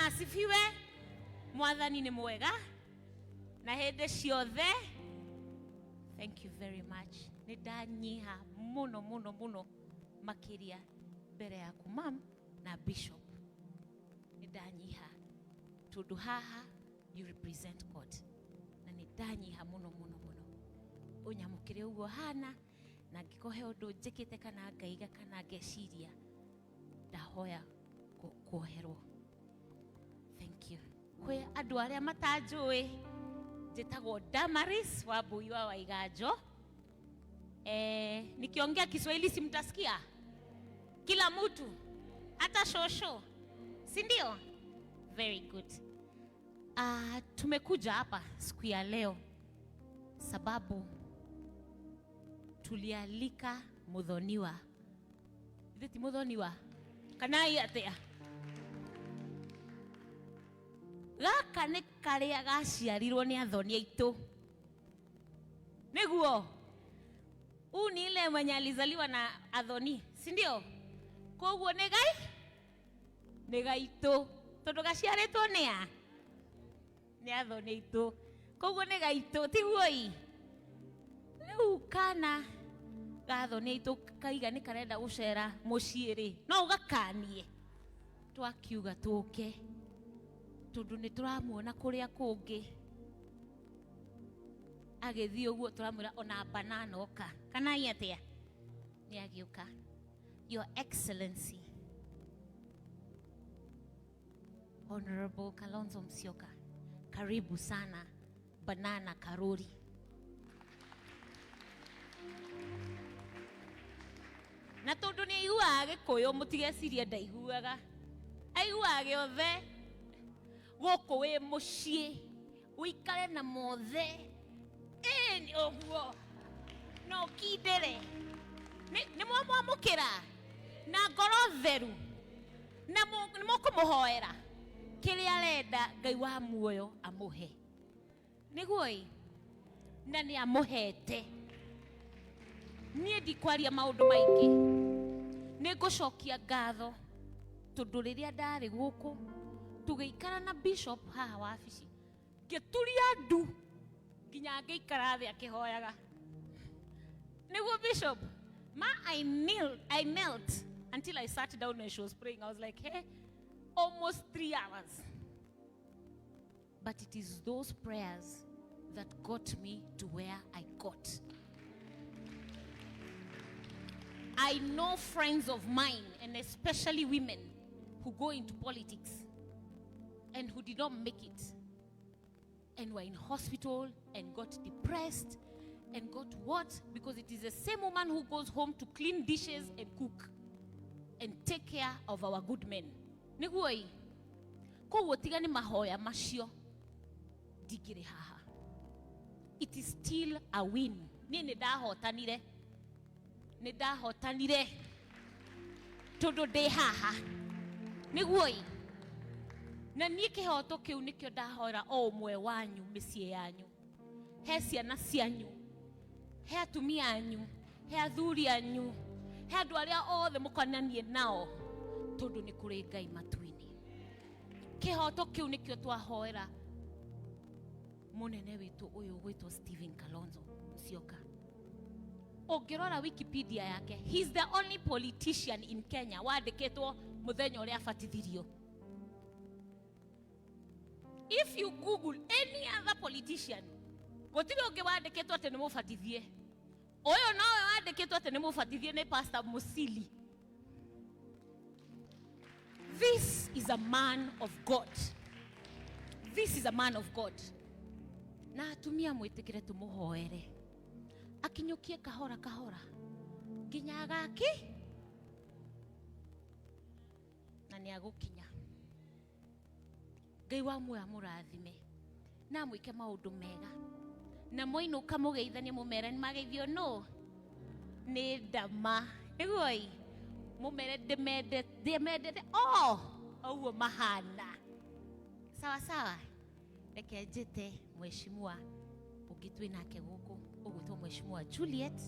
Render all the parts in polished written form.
Asifiwe. Mwathani nĩ mwega na hĩndĩ ciothe. Thank you very much. Nĩ ndanyiha mũno mũno mũno makĩria mbere yaku mam na bishop. Nĩ ndanyiha tondũ haha you represent God, na nĩ ndanyiha mũno mũno mũno. Ũnyamũkĩre ũguo hana, na angĩkorwo he ũndũ njĩkĩte kana ngaiga kana ngeciria, ndahoya kuoherwo. Thank you. Kwĩ andũ arĩa matanjũĩ, njĩtagwo Damaris Wambui wa Waiganjo. Nikiongea Kiswahili si mtasikia? Kila mtu, hata shosho, si ndio? Very good. Tumekuja hapa siku ya leo sababu tulialika muthoniwa. Ithe ti muthoniwa? Kana ai atia? Gaka nĩ karĩa gaciarirwo nĩ athoni aitũ. Nĩguo? Huu ni ile mwenye alizaliwa na athoni, si ndio? Koguo nĩ gai? Nĩ gaitũ. Tondũ gaciarĩtwo nĩ a? Nĩ athoni aitũ. Koguo nĩ gaitũ, tiguo ii? Rĩu kana gathoni aitũ kaiga nĩ karenda gũcera mũciĩ rĩ, no ũgakanie. Twakiuga tũke tondũ nĩ tũramuona kũrĩa kũngĩ agĩthiĩ ũguo, tũramwĩra ona banana oka kana ai atĩa, nĩ agĩũka. Your Excellency Honorable Kalonzo Musyoka, karibu sana Banana Karuri. Na tondu ni aiguaga Gikuyu, mutigecirie ndaiguaga, aiguaga giothe. Guku wi mucii uikare na mothe ĩĩ ũguo no ũkindĩre. Nĩ mwamwamũkĩra na ngoro theru na nĩ mũkũmũhoera kĩrĩa arenda Ngai wa muoyo amũhe, nĩguo ĩ, na nĩ amũhete. Niĩ ndikwaria maũndũ maingĩ, nĩ ngũcokia ngatho tondũ rĩrĩa ndarĩ gũkũ tũgĩikara na bishop haha wabici, ngĩturia ndu nginya ngĩikara thĩ akĩhoyaga. Nĩguo bishop ma, I knelt, I knelt until I sat down when she was praying. I was like, hey, almost 3 hours. But it is those prayers that got me to where I got. I know friends of mine, and especially women, who go into politics and who did not make it and were in hospital and got depressed and got what? Because it is the same woman who goes home to clean dishes and cook and take care of our good men. Nĩguo ĩ? Koguo tiga nĩ mahoya macio ndingĩrĩ haha. It is still a win. Niĩ nĩ ndahotanire. Nĩ ndahotanire tondũ ndĩ haha. Nĩguo ĩ? Na niĩ kĩhoto kĩu nĩkĩo ndahoera o ũmwe wanyu mĩciĩ yanyu. He ciana cianyu, he atumia anyu, he athuri anyu, he andũ arĩa othe mũkonanie nao, tondũ nĩ kũrĩ Ngai matu-inĩ. Kĩhoto kĩu nĩkĩo twahoera mũnene witũ ũyũ ũgwĩtwo Stephen Kalonzo Musyoka. Ũngĩrora Wikipedia yake, he is the only politician in Kenya wandĩkĩtwo mũthenya ũrĩa abatithirio. If you Google any other politician, gũtirĩ ũngĩ wandĩkĩtwo atĩ nĩ mũbatithie. Ũyũ nowe wandĩkĩtwo atĩ nĩ mũbatithie nĩ Pastor Musili. This is a man of God. This is a man of God. Na atumia mwĩtĩkĩre tũmũhoere akinyũkie kahora kahora nginya agaki, na nĩ agũkinya. Ngai wa muoyo amũrathime na amwĩke maũndũ mega, na mwainũka mũgeithanie mũmere nĩ mageithio nũ nĩ ndama, nĩguo ĩ mũmere ndĩmendete o ũguo mahana. Sawa sawa. Reke njĩte mheshimiwa ũngĩ twĩ nake gũkũ ũgwĩtwo Mheshimiwa Juliet.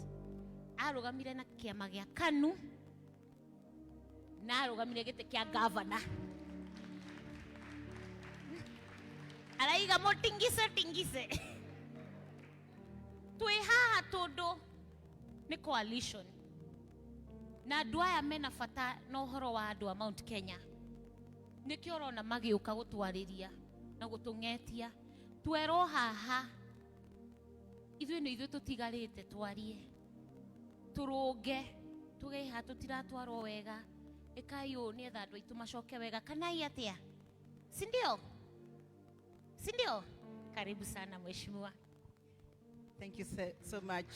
Arũgamire na kĩama gĩa KANU na arũgamire gĩtĩ kĩa gavana. Araiga mutingise tingise. Twĩ haha tondũ nĩ coalition na andũ aya mena bata na ũhoro wa andũ a Mount Kenya, nĩkĩo ũrona magĩũka gũtwarĩria na gũtũng'etia. Twerwo haha ithuĩ nĩ ithuĩ tũtigarĩte, twarie, tũrũnge, tuge haha tũtiratwarwo wega, ĩkai ũũ nĩetha andũ aitũ macoke wega, kana i atĩa, si ndio? Si ndio? Karibu sana, mheshimiwa. Thank you so, so much,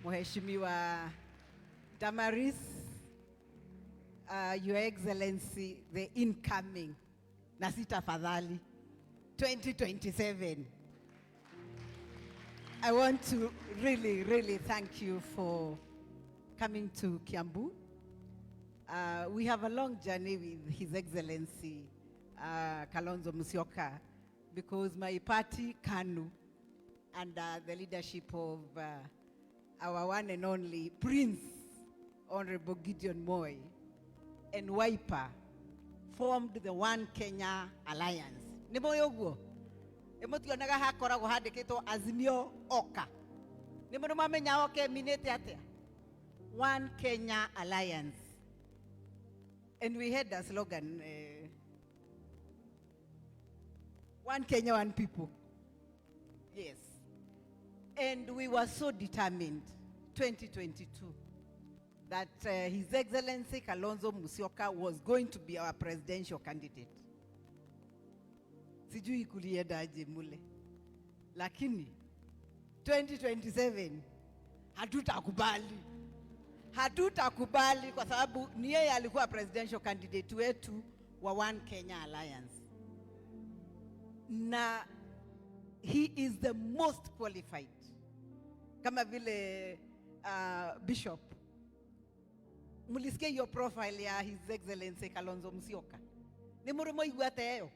Mheshimiwa Damaris, Your Excellency, the incoming, na si tafadhali, 2027. I want to really, really thank you for coming to Kiambu. We have a long journey with His Excellency Kalonzo Musyoka, because my party, KANU, under the leadership of our one and only Prince Honorable Gideon Moi, and Wiper formed the One Kenya Alliance. Nĩ mũĩ ũguo? Ĩ mũtionaga hakoragwo handĩkĩtwo Azimio Oka. Nĩ mũndũ mwamenya Oka ĩminĩte atĩa? One Kenya Alliance. And we had a slogan, "One Kenya, One People." Yes. And we were so determined, 2022, that His Excellency Kalonzo Musyoka was going to be our presidential candidate. Sijui kuliendaje mule, lakini 2027 hatutakubali, hatutakubali kwa sababu ni yeye alikuwa presidential candidate wetu wa One Kenya Alliance, na he is the most qualified, kama vile Bishop, mulisikia hiyo profile ya His Excellency Kalonzo Musyoka, nĩ mũrĩ mwaigua ta ĩyo?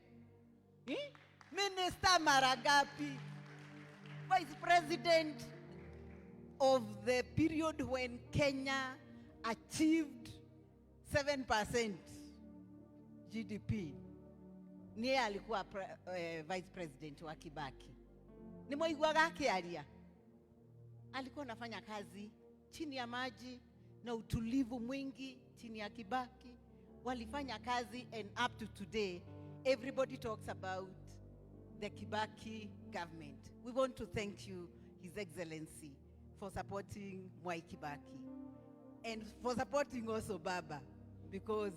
Eh? Minister mara ngapi? Vice President of the period when Kenya achieved 7% GDP. Niye alikuwa vice president wa Kibaki. Nĩ mwaiguaga akĩaria? Alikuwa anafanya kazi chini ya maji na utulivu mwingi chini ya Kibaki. Walifanya kazi, and up to today everybody talks about the Kibaki government. We want to thank you, His Excellency, for supporting Mwai Kibaki and for supporting also Baba, because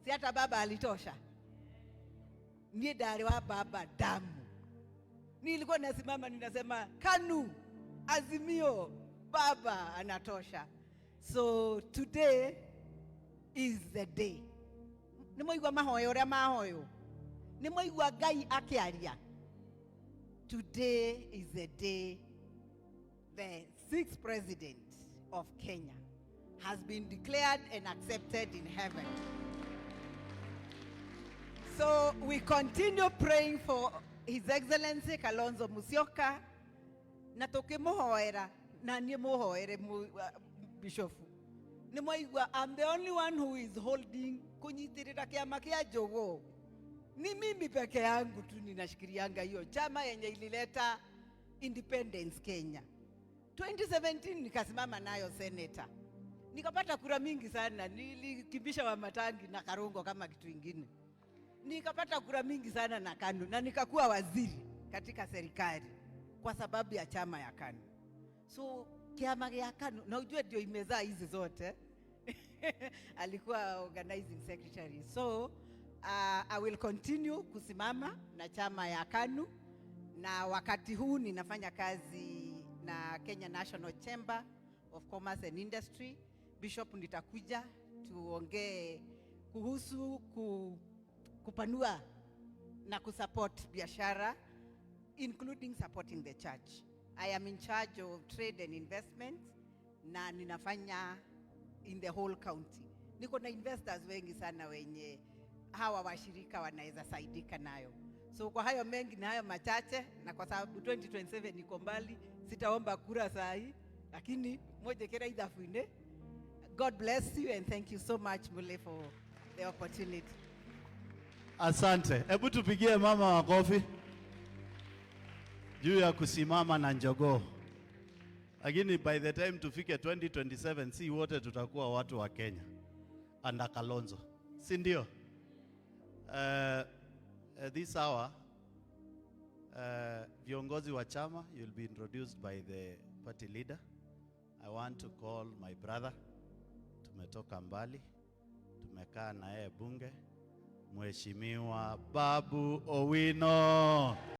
si hata Baba alitosha. Niĩ ndarĩ wa Baba damu. Nilikuwa nasimama ninasema KANU, Azimio, Baba anatosha. So today is the day. Nĩ mwaigua mahoya ũrĩa mahoywo? Nĩ mwaigua Ngai akĩaria? Today is the day the sixth president of Kenya has been declared and accepted in heaven. So we continue praying for His Excellency Kalonzo Musyoka, na tukimuhoera na niĩ muhoere Bishop. Nĩ mwaigua I'm the only one who is holding kunyitirira kiama kia jogoo. Ni mimi peke yangu tu ninashikilianga hiyo chama yenye ilileta independence Kenya. 2017 nikasimama nayo senator. Nikapata kura mingi sana, nilikimbisha Wamatangi na Karungo kama kitu ingine. Nikapata kura mingi sana na KANU na nikakuwa waziri katika serikali kwa sababu ya chama ya KANU. So kiama ya KANU na ujue ndio imezaa hizi zote. Alikuwa organizing secretary. So I will continue kusimama na chama ya KANU, na wakati huu ninafanya kazi na Kenya National Chamber of Commerce and Industry. Bishop, nitakuja tuongee kuhusu kupanua na kusupport biashara, including supporting the church. I am in charge of trade and investment na ninafanya in the whole county. Niko na investors wengi sana wenye hawa washirika wanaweza saidika nayo. So kwa hayo mengi na hayo machache, na kwa sababu 2027 niko mbali, sitaomba kura saa hii, lakini moja ithabu-inĩ. God bless you and thank you so much, Mule, for the opportunity. Asante. Hebu tupigie mama makofi. Juu ya kusimama na njogoo. Lakini by the time tufike 2027, si wote tutakuwa watu wa Kenya under Kalonzo, si ndio? This hour, viongozi wa chama, you'll be introduced by the party leader. I want to call my brother. Tumetoka mbali, tumekaa na yeye bunge, Mheshimiwa Babu Owino.